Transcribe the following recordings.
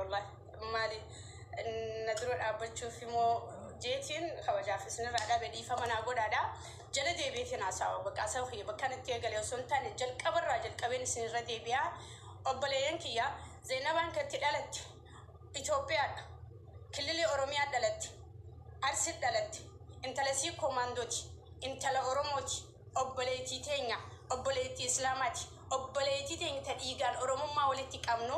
Wallahi maali na dura dhaabbachuuf immoo jeetiin kabajaaf isinirraa dhabe, dhiifama naa godhaadha. Jala deebiitiin haasawa bakka hasawa kiyya bakka natti eegale osoo hin taane jalqabarraa jalqabeen isinirra deebi'a. Obboleeyyan kiyya, Zeenabaan kan itti dhalatte Itoophiyaadha. Kililii Oromiyaa dhalatte. Arsi dhalatte. Intala sii koomaandooti. Intala Oromooti. Obboleettii teenya. Obboleettii Islaamaati. Obboleettii teenya ta dhiigaan Oromummaa walitti qabnu,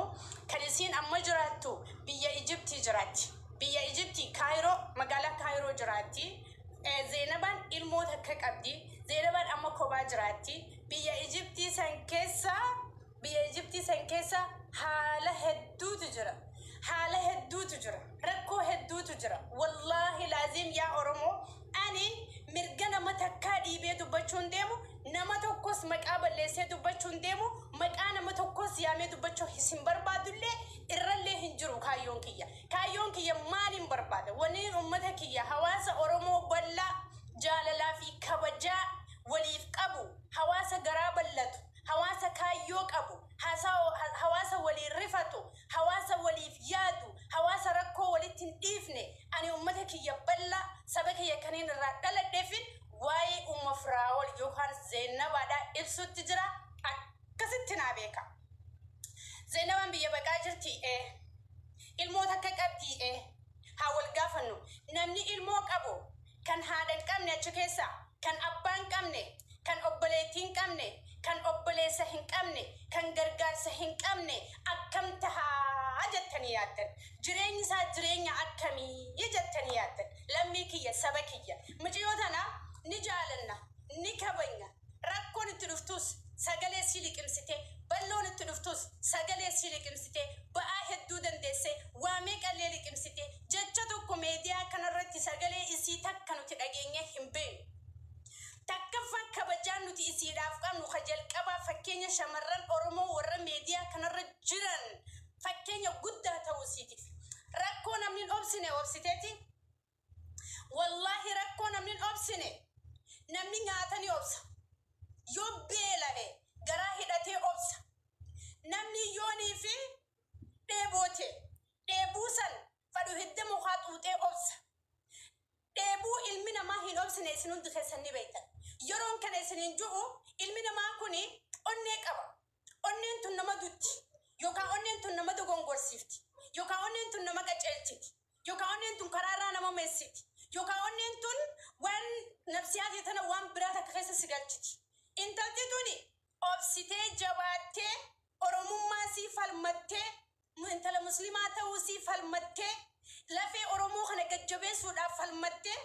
kan isiin amma jiraattu biyya Ijiptii jiraatti. Biyya Ijiptii Kaayiroo, magaalaa Kaayiroo jiraatti. Zeenabaan ilmoo takka qabdi. Zeenabaan amma kophaa jiraatti. Biyya Ijiptii san keessa haala hedduutu jira. Haala hedduutu jira. Rakkoo hedduutu jira. Wallaahi laaziim, yaa Oromoo, ani mirga nama takkaa dhiibee dubbachuu hin deemu. Nama tokkos maqaa balleessee dubbachuu hin deemu. Maqaa nama tokkos yaamee dubbachuu hin barbaadullee, irrallee hin jiru kaayyoon kiyya. Kaayyoon kiyya maaliin barbaada? Wanni uummata kiyya, hawaasa Oromoo bal'aa jaalalaa fi kabajaa waliif qabu, hawaasa garaa bal'atu, hawaasa kaayyoo qabu, hawaasa waliin rifatu, hawaasa waliif yaadu, hawaasa rakkoo walitti hin dhiifne, ani uummata kiyya bal'aa, saba kiyya kanneen irraa dhaladheefin waa'ee Umma Firaa'ol yookaan Zeennabaadhaa ibsutti jira. Akkasitti naa beeka. Zeenabaan biyya baqaa jirti. Ilmoo takka qabdi. Haa wal gaafannu. Namni ilmoo qabu, kan haadha hin qabne achi keessa, kan abbaa hin qabne, kan obboleettii hin qabne, kan obboleessa hin qabne, kan gargaarsa hin qabne akkam tahaa jettanii yaaddan? Jireenyi isaa jireenya akkamii jettanii yaaddan? Lammii kiyya, saba kiyya, mucayyoo tana ni jaalanna, ni kabajna. Rakkoon itti dhuftus sagalee sii liqimsite, balloon itti dhuftus sagalee sii liqimsite, ba'aa hedduu dandeesse, waa meeqallee liqimsite, jecha tokko meediyaa kanarratti sagalee isii takka nuti dhageenye hin beeknu. Takkaffaa, kabajaan nuti isiidhaaf qabnu ka jalqabaa fakkeenya shamarran Oromoo warra meediyaa kanarra jiran fakkeenya guddaa ta'uu isiitiif. Rakkoo namni hin obsine obsiteeti. Wallaahi, rakkoo namni hin obsine, namni nyaata ni obsa. Yoo beela'e garaa hidhatee obsa. Namni yoonii fi dheeboote dheebuu san fadhu hidda mukaa xuuxee obsa. Dheebuu ilmi namaa hin obsine isin hundi keessan ni beektan. Yeroon kana isiniin ju'u, ilmi namaa kuni onnee qaba. Onneen tun nama dutti. Yookaan onneen tun nama dogongorsiifti. Yookaan onneen tun nama qaceelchiti. Yookaan onneen tun karaarraa nama meessiti. Yookaan onneen tun waan nafsiyaatii tana waan biraa takka keessa si galchiti. Intalti tuni obsitee, jabaattee, Oromummaa sii falmattee, intala Muslimaa ta'uu sii falmattee, lafee Oromoo kana gajjabeessuudhaaf falmattee,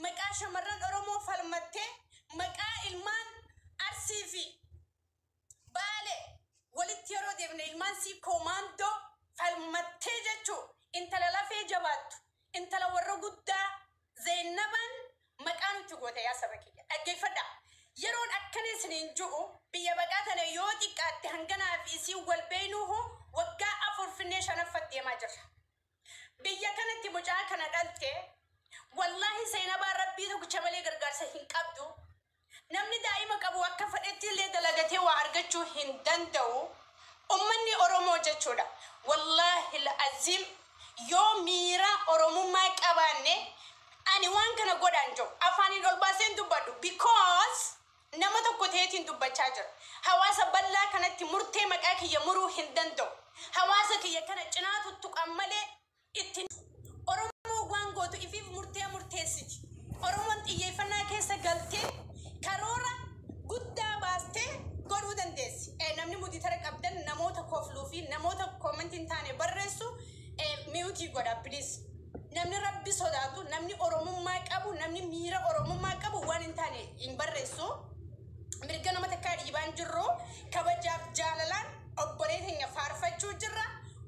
maqaa shamarran Oromoo falmattee, maqaa ilmaan Arsii fi Baale walitti yeroo deemne ilmaan sii koomaandoo falmattee jechuu, intala lafee jabaattu, intala warra guddaa Zeennaban maqaa nutti goote. Yaa saba kiyya, dhaggeeffadha. Yeroon akkana isiniin ju'u, biyya baqaa tana yoo xiqqaatte hanganaa fi isiin wal beeynuuhu waggaa 4 finnee shanaffat deemaa jirra. Biyya kanatti mucaa kana dhalte. Wallaahi, Seenabaa Rabbii tokkicha malee gargaarsa hin qabdu. Namni daa'ima qabu akka fedhetti illee dalagatee waa argachuu hin danda'u. Ummanni Oromoo jechuudha. Wallaahi aziim, yoo miira Oromummaa qabaanne, ani waan kana godhaan jiru afaaniin ol baaseen dubbadhu, because nama tokko ta'eetiin dubbachaa jira. Hawaasa bal'aa kanatti murtee maqaa kiyya muruu hin danda'u. Hawaasa kiyya kana cinaa tuttuqan malee itti Oromoo waan gootu ifiif murtee murteessiti. Oromoon xiyyeeffannaa keessa galtee karoora guddaa baastee godhuu dandeessi. Namni muditara qabdan, namoota kofluu fi namoota commentii hin taane barreessu mute godha, please. Namni Rabbi sodaatu, namni Oromummaa qabu, namni miira Oromummaa qabu waan hin taane hin barreessu. Mirga nama takkaa dhiibaan jirru, kabajaaf jaalalaan obbolee teenya faarfachuu jirra.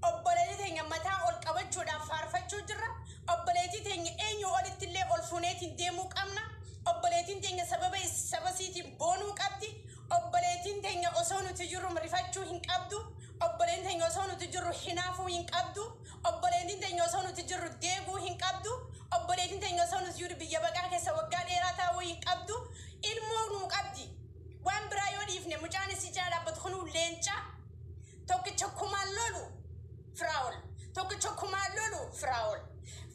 Obboleettii teenya mataa ol qabachuudhaaf faarfachuu jirra. Obboleettii teenya eenyu olitti illee ol fuuneetiin deemuu qabna. Obboleettiin teenya sababa saba isiitiin boonuu qabdi. Obboleettiin teenya osoo nuti jirru rifachuu hin qabdu. Obboleettiin teenya osoo nuti jirru hinaafuu hin qabdu. Obboleettiin teenya osoo nuti jirru deeguu hin qabdu. Obboleettiin teenya osoo nuti jirru biyya baqaa keessa waggaa dheeraa taa'uu hin qabdu. Ilmoo nuu qabdi. Waan biraa yoo dhiifne, mucaan isii cinaa dhaabbatu kunuu leenca. Tokkicha kumaan lolu Firaa'ol. Tokkicha kumaan lolu Firaa'ol.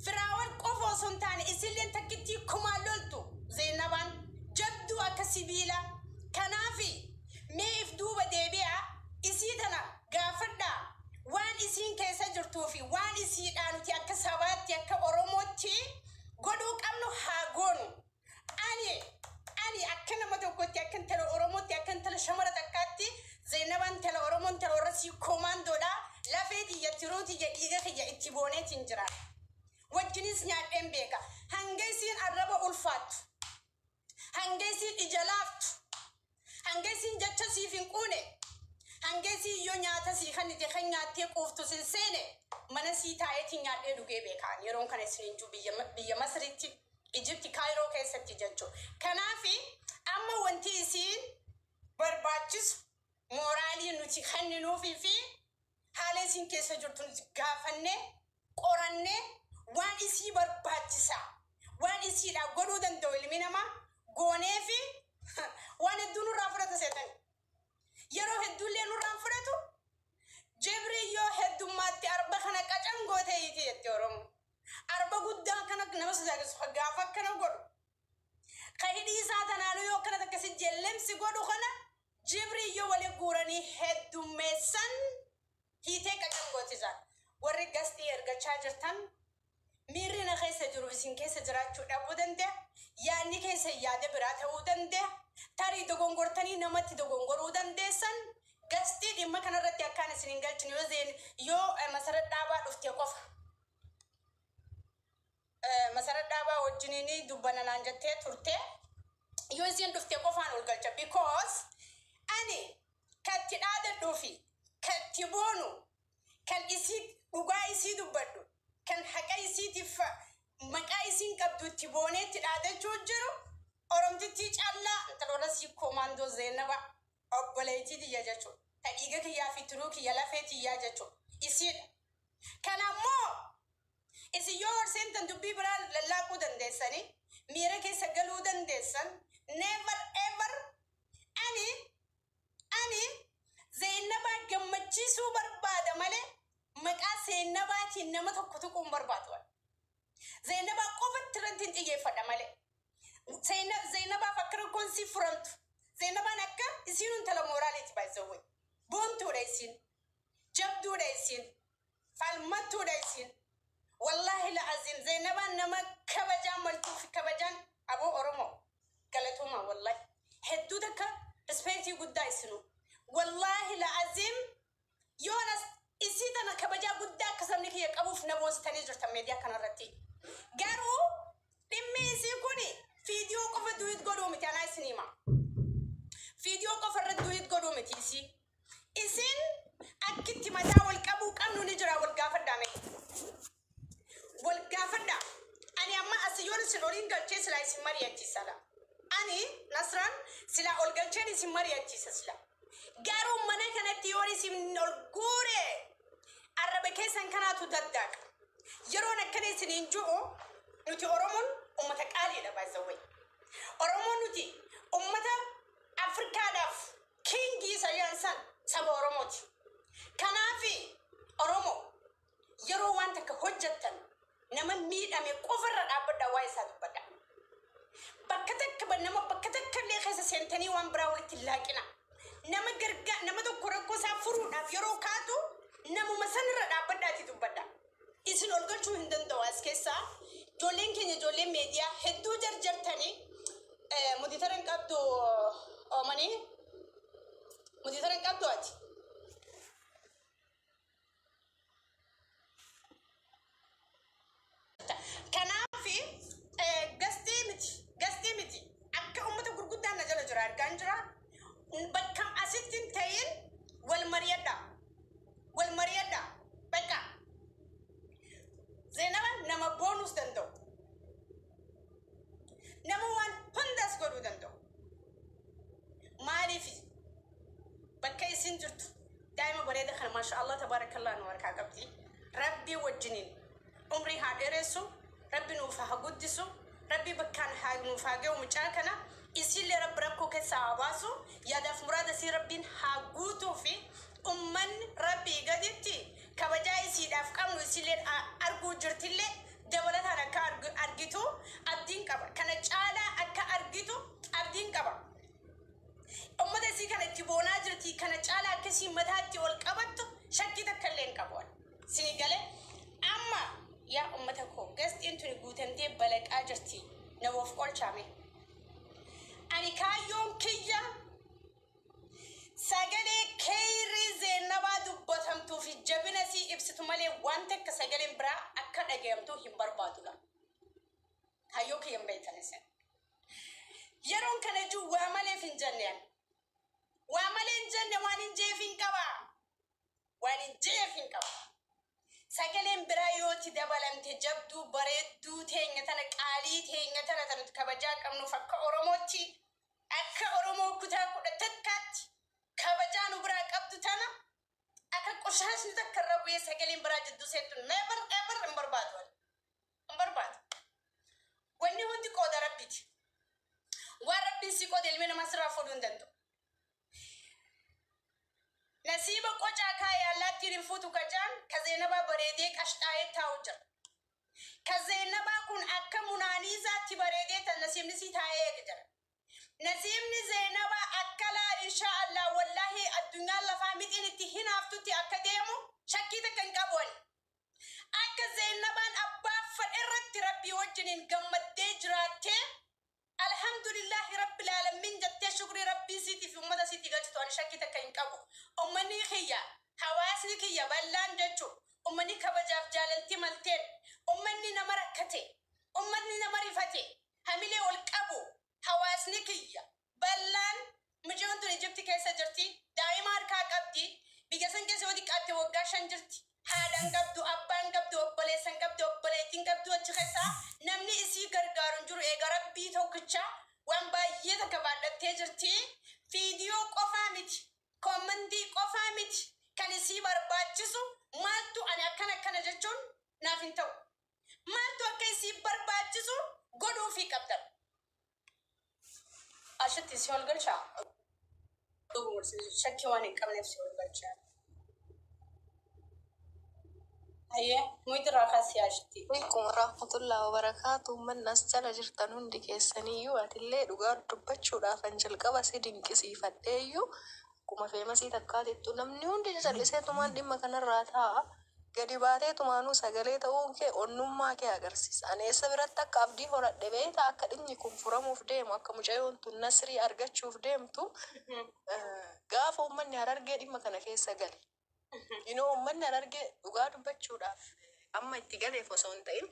Firaa'ol qofa osoo hin taane isilleen takkittii kumaan loltu Zeenabaan jabduu akka sibiilaa. Kanaafi mee if duuba deebi'aa, isii tana gaafadhaa, waan isiin keessa jirtuu fi waan isiidhaa nuti akka sabaatti, akka Oromootti godhuu qabnu haa goonu. Ani akka nama tokkotti, akka intala Oromootti, akka intala shamara takkaatti, Zeenabaan intala Oromoo, intala warra sii koomaandoodha. Lafee tiyya, tiruu tiyya, dhiiga kiyya itti booneetiin jira. Wajjinis nyaadheen beeka. Hanga isiin arraba ulfaattu, hanga isiin ija laaftu, hanga isiin jecha siif hin quune, hanga isiin yoo nyaata sii kennite kan nyaattee quuftu sin seene, mana sii taa'eetiin nyaadhee dhugee beekaan. Yeroon kana isiniin jiru biyya Masritti, Ijipti, Kaayiroo keessatti jechuudha. Kanaafi amma wanti isiin barbaachisu mooraalii nuti kenninuufii fi haala isiin keessa jirtu nuti gaafannee qorannee, waan isii barbaachisaa, waan isiidhaaf godhuu danda'u ilmi namaa goonee fi waan hedduu nurraa fudhata seetan. Yeroo hedduullee nurraan fudhatu. Jibrii yoo heddummaatti arba kana qacan gootee hiiti jette Oromoo. Arba guddaan kana nama sodaachisu gaafa akkana godhu, ka hidhii isaa tanaanuu yoo akkana takka si jellemsi godhu kana, jibrii yoo wali guuranii heddummeessan hiitee qacan gootisan. Warri gastii ergachaa jirtan, miirri na keessa jiru isin keessa jiraachuu dhabuu danda'a. Yaadni keessa yaada biraa ta'uu danda'a. Tarii dogongortanii namatti dogongoruu dandeessan. Gastii dhimma kanarratti akkaan isin hin galchine yoo zeen yoo Masarat Dhaabaa dhufte qofa. Masarat Dhaabaa wajjiniin dubbana naan jettee turte. Yoo isin dhufte qofaan ol galcha. Because ani katti dhaadadhuu fi katti boonu, kan isii dhugaa isii dubbadhu, kan haqa isiitiif maqaa isiin qabdu itti booneetti dhaadachuu jiru, Oromtittii callaa intaloota sii koomaandoo Zeenaba obboleettii tiyya jechuudha. Ta dhiiga kiyyaa fi tiruu kiyya, lafee tiyyaa jechuudha. Isiidha. Kana ammoo isin yoo horseentan dubbii biraa lallaaquu dandeessanii, miira keessa galuu dandeessan, never ever. Ani Zeenabaa gammachiisuu barbaada malee maqaa Zeenabaatiin nama tokko tuquu hin barbaadu. Zeenabaa qofatti irratti hin xiyyeeffadha malee. Zeenabaaf akka rakkoon si furamtu. Zeenabaan akka isiin intala mooraaliiti baay'isawwe. Boontuudha isiin. Jabduudha isiin. Falmattuudha isiin. Wallaahi la'aziim, Zeenabaan nama kabajaan maltuu fi kabajaan aboo Oromoo. Galatooma wallaahi. Hedduu takka respectii guddaa isinuu. Wallaahi la'aziim, yoonas isii tana kabajaa guddaa akka sabni kiyya qabuuf na boonsitanii jirtan miidiyaa kanarratti. Garuu dhimmi isii kuni fiidiyoo qofa duet godhuu miti, anaa isin hima. Fiidiyoo qofa irratti duet godhuu miti isii. Isin akkitti mataa wal qabuu qabnu ni jira, wal gaafadhaa mee. Wal gaafadhaa. Ani amma as yoon isin oliin galchee silaa isin mari'achiisa la. Ani Nasraan silaa ol galcheen isin mari'achiisa sila. Garuu mana kanatti yoon isin ol guure arraba keessan kanaatu daddaaqa. Yeroon akkana isiniin ji'u, nuti Oromoon ummata qaaliidha, by the way. Oromoon nuti ummata Afrikaadhaaf kingii isa san saba Oromooti. Kanaafi Oromoo, yeroo waan takka hojjettan nama miidhame qofarra dhaabbadhaa, waa isaa dubbadha. Bakka takka nama bakka takka illee keessa seentanii waan biraa walitti hin laaqina. Nama gargaa nama tokko rakkoo isaa furuudhaaf yeroo kaatu namuma sanirra dhaabbadhaati dubbadha. Isin ol galchuu hin danda'u as keessaa. Ijoolleen keenya, ijoolleen meediyaa hedduu jarjartanii moderator hin qabdu oomanii, moderator hin qabdu ati. Kanaafi gastii miti, gastii miti, akka uummata gurguddaan na jala jira argaan jira. Bakka asitti hin ta'in wal mari'adha. Wal mari'adha. Bakka Zeenaba nama boonuus danda'u. Nama waan hundas godhuu danda'u. Maaliif bakka isin jirtu daa'ima bareeda kana, maasha Allah tabaarakallah, nu harkaa qabdi. Rabbii wajjiniin umrii haa dheeressu, Rabbi nuuf haa guddisu, Rabbi bakkaan haa nuuf haa ga'u mucaa kana. Isiillee Rabbi rakkoo keessaa haa baasu, yaadaaf muraada isii Rabbiin haa guutuu fi ummanni Rabbii gaditti Kabajaa isiidhaaf qabnu isilleen arguu jirtillee dabalataan akka argitu abdiin qaba. Kana caalaa akka argitu abdiin qaba. Ummata isii kana itti boonaa jirti. Kana caalaa akka isii mataatti ol qabattu shakkii takka illee hin qabu. Sini galee amma yaa ummata koo, gasxiin tuni guutamtee balaqaa jirti. Namoof qolchaame. Ani kaayyoon kiyya sagalee keeyrii Zeenabaa dubbatamtuu fi jabina isii ibsitu malee wanta akka sagaleen biraa akka dhagayamtuu hin barbaadudha. Kaayyoo kiyya hin beektan isin. Yeroon kana jiru waa maleef hin jenne ani. Waa malee hin jenne, waan hin jeef hin qaba. Waan hin jeef hin qaba. Sagaleen biraa yooti dabalamte jabduu bareedduu teenya tana, qaalii teenya tana, tan kabajaa qabnuuf, akka Oromootti, akka Oromoo kutaa 11tti kabajaa nu biraa qabdu tana, akka qoshaasni takka irra bu'ee sagaleen biraa jidduu seentu never ever hin barbaadu ani. Hin barbaadu. Wanni hundi qooda Rabbiiti. Waan Rabbiin si qoode ilmi namaa sirraa fuudhuu hin danda'u. Nasiiba qocaa kaayee allaattiin hin fuutu kajaan ka Zeenabaa bareedee qashxaa'ee taa'u jira. Ka Zeenabaa kun akka munaaniizaatti bareedee tan nasiibni sii taa'ee eega jira. Nasiibni Zeenabaa akka laa insha Allah wallaahi addunyaan lafaa mixiin itti hinaaftutti akka deemu shakkii takka hin qabu ani. Akka Zeenabaan abbaa fedhe irratti Rabbii wajjiniin gammaddee jiraattee alhamdulillahi rabbil alamin jettee shukrii Rabbii siitii fi ummata siitii galchitu ani shakkii takka hin qabu. Ummanni kiyya, hawaasni kiyya bal'aan jechuun ummanni kabajaaf jaalalti malteen, ummanni nama rakkate, ummanni nama rifate, hamilee ol qabu, hawaasni kiyya bal'aan, mucayyoon tun Ijipti keessa jirti, daa'ima harkaa qabdi, biyya san keessa yoo xiqqaatte waggaa 5 jirti. Haadha hin qabdu, abbaa hin qabdu, obboleessa hin qabdu, obboleettii hin qabdu. Achi keessaa namni isii gargaaru hin jiru. Eega Rabbii tokkicha waan baay'ee takka baadhattee jirti. Viidiyoo qofaa miti, commentii qofaa miti kan isii barbaachisu. Maaltu ani akkana akkana jechuun naaf hin ta'u. Maaltu akka isii barbaachisu godhuufii qabdan. Ashitti si ol galchaa. Shakkii waan hin qabneef si ol galchaa. Hayyee, muydirraa kaasii ashitti. Alaikum warahmatullahi wabarakaatu. Uummanni as jala jirtan hundi keessaniyyuu, atillee dhugaa dubbachuudhaafan jalqaba si dinqisiifadheeyyuu, akkuma famousii takkaatittu namni hundi calliseetumaan dhimma kanarraa taa'a. Gadi baateetumaanuu sagalee ta'uun kee onnummaa kee agarsiisa. Ani eessa biratti akka abdii horadhe beektaa? Akka dhimmi kun furamuuf deemu, akka mucayyoon tun nasrii argachuuf deemtu gaafa uummanni Harargee dhimma kana keessa gale. Inoo uummanni Harargee dhugaa dubbachuudhaaf amma itti galeef osoo hin ta'in,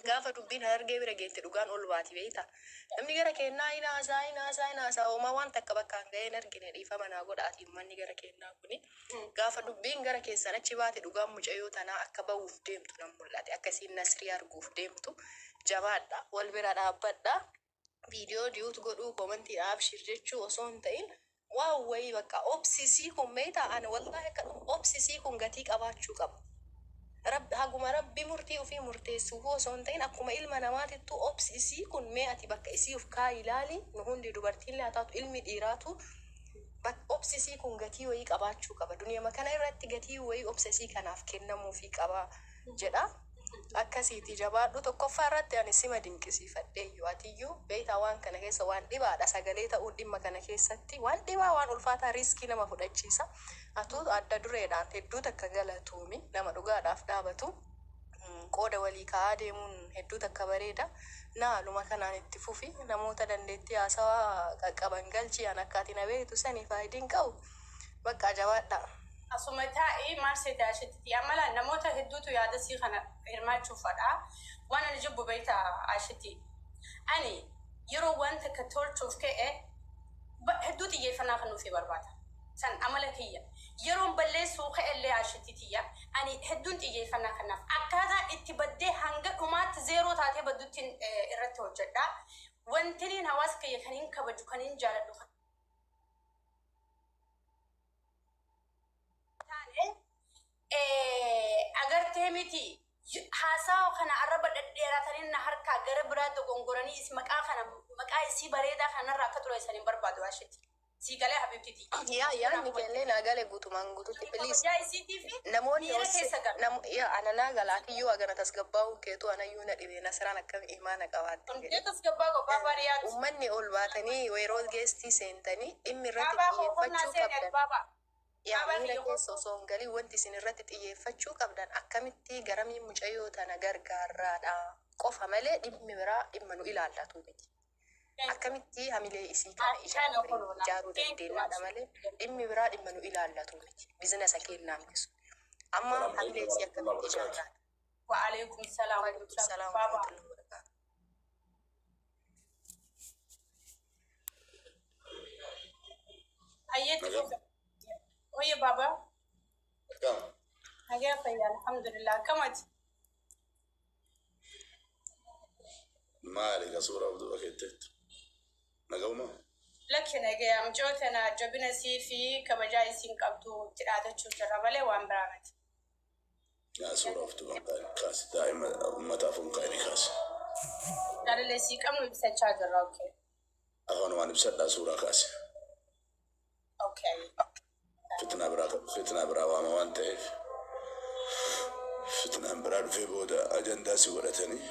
gaafa dubbiin Harargee bira geette dhugaan ol baati beektaa. Namni gara kennaa hin haasaa, hin haasaa, hin haasaa, homaa waan takka bakka hin ga'een argine, dhiifama naa godhaati uummanni gara kennaa kuni. Gaafa dubbiin gara keessan achi baate dhugaan mucayyoo tanaa akka bahuuf deemtu nan mul'ate, akka isiin nasrii arguuf deemtu. Jabaadha, wal bira dhaabbadha. Viidiyoo duet godhuu, commentiidha abshir jechuu osoo hin ta'in, waan wayii bakka obsisii kun beektaa, ani wallaahi akka obsisii kun gatii qabaachuu qaba. Rabbi haguma Rabbi murtii ofii murteessuuf osoo hin ta'in, akkuma ilma namaatittuu obsisii kun, mee ati bakka isii of kaayi ilaali. Nu hundi dubartiillee haa taatu ilmi dhiiraatu obsisii kun gatii wayii qabaachuu qaba. Duniyaa kana irratti gatii wayii obsisii kanaaf kennamuufii qaba jedha. Akkasiiti, jabaadhu. Tokkoffaa irratti ani sima dinqisiifadheeyyu. Atiyyuu beektaa, waan kana keessa waan dhibaadha. Sagalee ta'uun dhimma kana keessatti waan dhibaa, waan ulfaataa, riskii nama fudhachiisa. Atuu adda dureedhaan hedduu takka galatuumi, nama dhugaadhaaf dhaabatu. Qooda walii ka'aa deemuun hedduu takka bareeda. Naaluma kanaan itti fufi, namoota dandeettii haasawaa qaqqaban galchii. An akka ati na beektu sanii faayidiin qabu bakka, jabaadha. Asuma taa'ii maal seete ashitti amala namoota hedduutu yaada sii kana hirmaachuu fadha. Waan ani jibbu beekta ashitti. Ani yeroo waan takka tolchuuf ka'e hedduu xiyyeeffannaa kan nuufii barbaada. San amala kiyya. Yeroon balleessuu ka'ellee ashitti tiyya. Ani hedduun xiyyeeffannaa kanaaf. Akkaataa itti baddee hanga dhumaatti zeeroo taatee baddutti irratti hojjedha. Wanti hawaasa kiyya kan hin kabaju, kan hin jaaladhu taane agartee miti, haasawa kana arraba dhedheeratanii na harkaa gara biraa dogongoranii is maqaa kana, maqaa isii bareedaa kanarraa akka xureessan hin barbaadu ashitti. Sii galee habibtiti. Yaa, yaadni keellee naa gale guutumaan guututti, please. Kabajaa isiitii fi Namoonni miira keessa gala. Yaa, ana naa galaatiyyuu hagana tasgabbaa'uun keetu anayyuu na dhibe, Nasraan akkam imaana qabaatte jedhe. Hundee tasgabbaa qophaa baadiyyaati. Uummanni ol baatanii yeroo geestii seentanii dhimmi irratti Baabaa boqonnaa xiyyeeffachuu seene qabdan. baabaa. Yaa, Baabaa miira biyya keessa osoo hin galin wanti isin irratti xiyyeeffachuu qabdan akkamitti garamiin mucayyoo tana gargaarraadha qofa malee dhimmi biraa dhimma nu ilaallatu miti. Akkamitti hamilee isii kana ijaaruu dandeenyaadha malee dhimmi biraa dhimma nu ilaallatu miti. Bizinasa kennaa miti. Amma hamilee isii akkamitti ijaarraadha. Wa'alaikum salaam. Waalaikum salaam Baabaa. warahmatullahi wabarakatuh. Ayyeetti fufa. Oye baabaa. Akkam? Nagaa fayyaa, alhamdulillah. Akkamati? Maali ka suuraa of duuba keetteettu? Nagaumaa? Lakki, nagaa. Mucoo tana jabina sii fi kabajaa isiin qabdu itti dhaatachuu jirra malee waan biraa miti. Yaa, suuraa of duuba hin kaa'in kaasi. Daa'ima uummataaf hin kaa'in kaasi. Jaalala isii qabnu ibsachaa jirra. Okay. Afaanumaan ibsadhaa, suuraa kaasi. Okay. Fitnaa biraa waama waan ta'eef. Fitnaan biraa dhufee booda ajandaa si godhatanii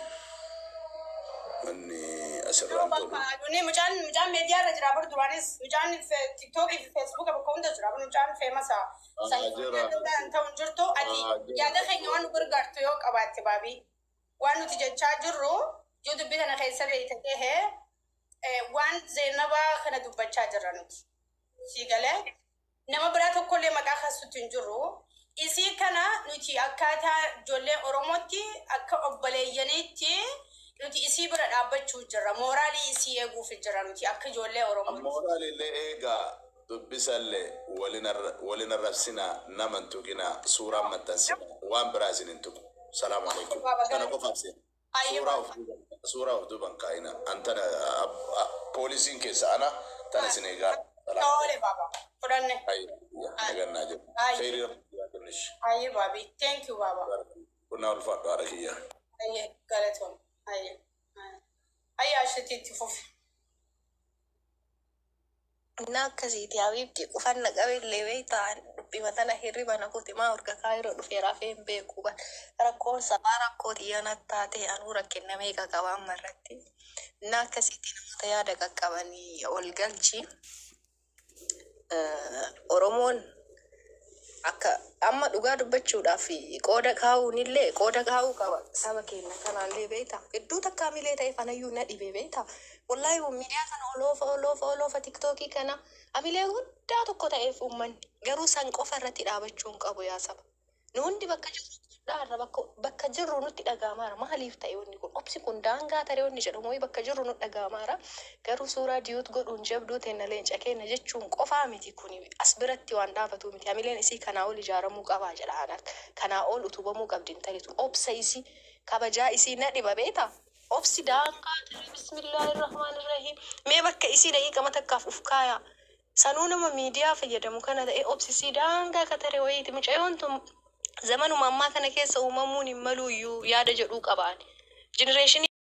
wanni asirraan tolu. Ni mucaan miidiyaa irra jira bar, duraanis mucaan TikTokii fi Facebooka bakka hunda jira bar, mucaan famous. Jira. Ta'u hin jirtu ati. Jira. Yaada keenya waan nu gargaartu yoo qabaatte, baabii, waan nuti jechaa jirru yoo dubbii kana keessa beekte ta'e, waan Zeenabaa kana dubbachaa jirra nuti. Sii galee, nama biraa tokkollee maqaa kaasutti hin jirru. Isii kana nuti akkaataa ijoollee Oromootti, akka obboleeyyaniitti nuti isii bira dhaabbachuu jirra. Mooraalii isii eeguuf jira nuti akka ijoollee Oromootti. Mooraalillee eegaa, dubbisallee walin arrabsinaa, nama hin tuqinaa, suuraan maxxansinaa, waan biraa isin hin tuqu. Salaamu alaikum. Kana qofaaf seena. Suuraa of duuban kaa'ina. Antana poolisiin keessa ana tana isin eegaa. Tole baaba. Fudhanne. Nagannaa jiru. Khayrii Rabbi yaa kennish. Ayyee baabi. Thank you, baaba. Kunnaa ulfaadhu, haadha kiyya. Ayyee, galatoom. Ayyee. Ayyee, ashitti itti fufi. Inni akkasiiti habiibti, qufanna qabeellee beektaa, dubbima tana hirriba na kuti maa urga kaayiroo dhufee rafee hin beeku. Rakkoon sabaa rakkoo xiyyaana taate, anuu rakkina meeqa qaba amma irratti. Inni akkasiiti namoota yaada qaqqabanii ol galchi. Oromoon akka amma dhugaa dubbachuudhaaf qooda kaa'uunillee qooda kaa'uu qaba saba keenya kanaallee, beektaa, hedduu takka milee ta'e fanayyuu na dhibe, beektaa. Wallaahi, miidiyaa kana oloofa oloofa oloofa, TikTokii kana amilee guddaa tokko ta'eef, uummanni garuu san qofa irratti dhaabachuu hin qabu. Yaa saba, nu hundi bakka jirru dhaarra, bakka jirru nutti dhaga'amaara. Maaliif ta'e wanni kun, obsi kun daangaa taree wanni jedhamu wayii bakka jirru nutti dhaga'amaara. Garuu suuraa diyuut godhuun jabduu teenna, leenca keenya jechuun qofaa miti. Kuni as biratti waan dhaabatu miti. Hamileen isii kanaa ol ijaaramuu qabaa jedha anaaf. Kanaa ol utubamuu qabdi intali tun. Obsa isii, kabajaa isii na dhiba, beektaa. Obsi daangaa taree, bismillaahi. Mee bakka isii daqiiqama takkaaf uf kaayaa. Sanuu nama miidiyaa fayyadamu kana ta'e, obsisii daangaa ka tare wayiiti. Mucayyoon tun zamanuma ammaa kana keessa uumamuun hin maluuyyuu yaada jedhuu qabaan. Generation